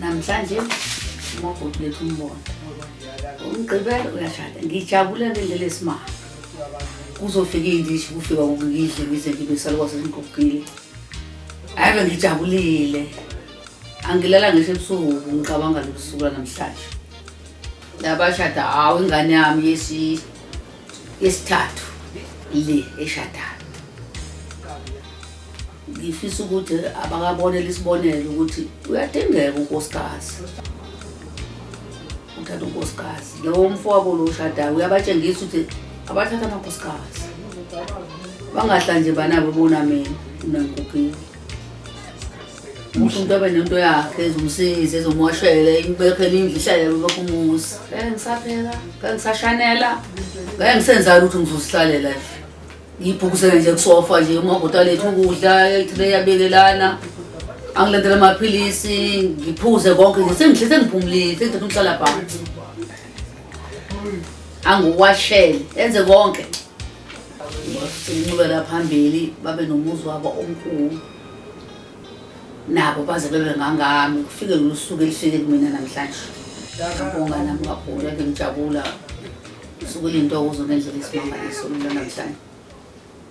Namhlanje umakoti lethu umbona. Umgqibelo uyashada. Ngijabule ngendlela esimanga. Kuzofika indishi kufika ngidle ngize ngibe salukwazi sengigugile. Ave ngijabulile. Angilala ngisho ebusuku ngicabanga lolu suku lanamhlanje. Labashada hawu ingane yami yesi yesithathu le eshadayo. Ngifisa ukuthi abakabonele isibonelo ukuthi uyadingeka unkosikazi. Uthatha unkosikazi. Lowo mfowabo lo oshadayo uyabatshengisa ukuthi abathatha amakhosikazi. Bangahla nje banabo bona mina mina ngigugile. Umuntu abe nento yakhe ezomsiza ezomwashela imbekhele indlu ihlale bebekho umuzi. Ngeke ngisapheka, ngeke ngisashanela, ngeke ngisenza lutho ngizosihlalela nje. Ngibhukusele nje kusofa nje umakoti alethe ukudla ithile yabekelana. Angilandela amaphilisi, ngiphuze konke nje sengihle sengiphumulile sengithatha umhlala phansi. Angiwashele, enze konke. Inqubela phambili babe nomuzi wabo omkhulu. Nabo baze bebe ngangami kufike lolu suku elifike kumina namhlanje. Ngiyabonga nami kakhulu ave ngijabula. Usuku liyintokozo ngendlela esimangaliso lolu namhlanje.